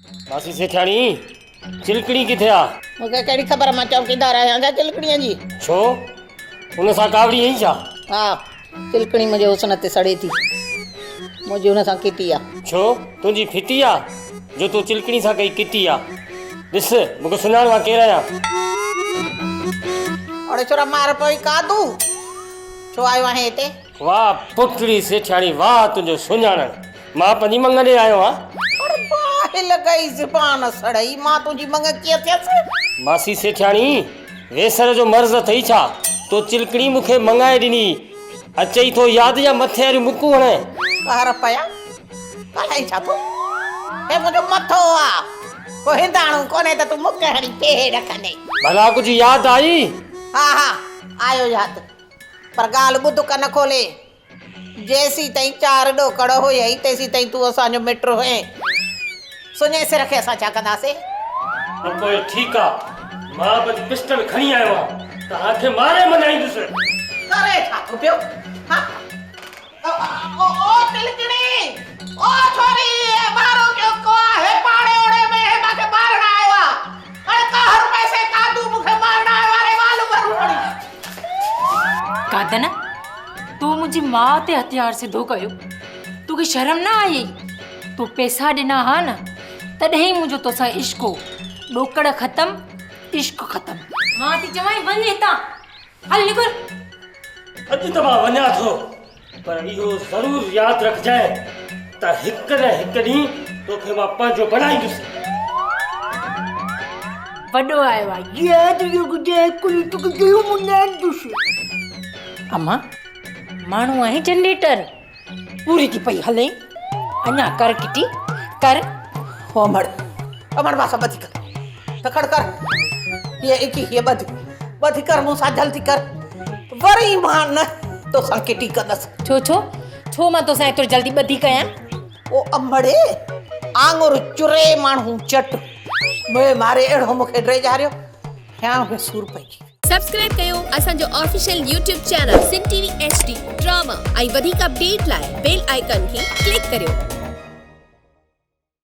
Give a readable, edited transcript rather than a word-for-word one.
ماسي سيٺياڻي، چلڪڻي ڪٿي آ؟ مون کي ڪهڙي خبر، مان چوڪيدار آهيان ڇا چلڪڻيء جي؟ ڇو؟ ان سان ڪاوڙي آهين ڇا؟ ها، چلڪڻي منهنجي حسن تي سڙي ٿي. منهنجي ان سان ڪٽي آ. ڇو؟ تنهنجي ڦٽي آ، جو تو چلڪڻي سان ڪئي ڪٽي آ. ڏس، مون کي سڃاڻ مان ڪير آهيان. اڙي ڇورا مار پوي قادو، ڇو آيو آهين هتي؟ واهه پٽڙي سيٺياڻي واهه تنهنجو سڃاڻڻ. مان پنهنجي مڱ ڏي آيو آهيان. اڙ باهه لڳئي زبان سڙئي، مان تنهنجي مڱ ڪيئن ٿيس؟ ماسي سيٺياڻي، ويسر جو مرض اٿئي ڇا؟ تو چلڪڻي مون کي مڱائي ڏني. اچئي ٿو ياد يا مٿي واريون مڪون هڻين؟ قهر پيا، ڳالهائين ڇا ٿو؟ هي منهنجو مٿو آ، ڪو هنداڻو ڪونهي ته تون مڪ هڻي پيهي رکندين. ڀلا ڪجهه ياد آئي؟ ها ها، آيو ياد. پر ڳالهه ٻڌ ڪن کولي. جيسين تائين چار ڏوڪڙ هيئي، تيسين تائين تون اسان جو مٽ هئين. سڃي سر کي اسان ڇا ڪنداسين؟ ته پوء ٺيڪ آ، مان به اڄ پسٽل کڻي آيو آهيان، توهان کي ماري مڃائيندس. ڪري ڇا ٿو پيو؟ ها؟ او او تلڪڻي! او ڇوري! هي مارو ڪيو ڪو آهي پاڙي اوڙي ۾ هي مان کي مارڻ آيو آ. اڙي قهر پئسي قادو مون کي مارڻ آيو آ ري والو ڀرون کڻي. قادن! تو منهنجي ماء تي هٿيار سڌو ڪيو، توکي شرم نه آئي؟ تو پئسا ڏنا ها نه، تڏهن ئي منهنجو توسان عشق هو. ڏوڪڙ ختم، عشق ختم. مان ٿي چوانء وڃ هتان، هل نڪر. اڄ ته مان وڃان ٿو، پر اهو ضرور ياد رکجانء ته هڪ نه هڪ ڏينهن توکي مان پنهنجو بڻائيندس. وڏو آيو آ ياد رکجانء ڪل توکي ضرور مڃائيندس. اما ماڻهو آهين جنريٽر پوري ٿي پئي هلين اڃا ڪر ڪٽي ڪر. او امڙ امڙ مان سان ٻڌي ڪر تڪڙ ڪر هيء اڪي هيء ٻڌ ٻڌي ڪر مون سان جلدي ڪر وري مان نه توسان ڪٽي ڪندس. ڇو ڇو ڇو مان توسان ايترو جلدي ٻڌي ڪيان. او امڙي آڱر چري ماڻهو چٽ مئي ماري اهڙو مون کي ڊيڄاريو هيانء ۾ سور پئجي ويو. سبسڪرائب ڪيو اسان جو official YouTube channel Sindh T V H D drama ۽ وڌيڪ اپڊيٽ لاء بيل آئيڪان کي ڪلڪ ڪريو.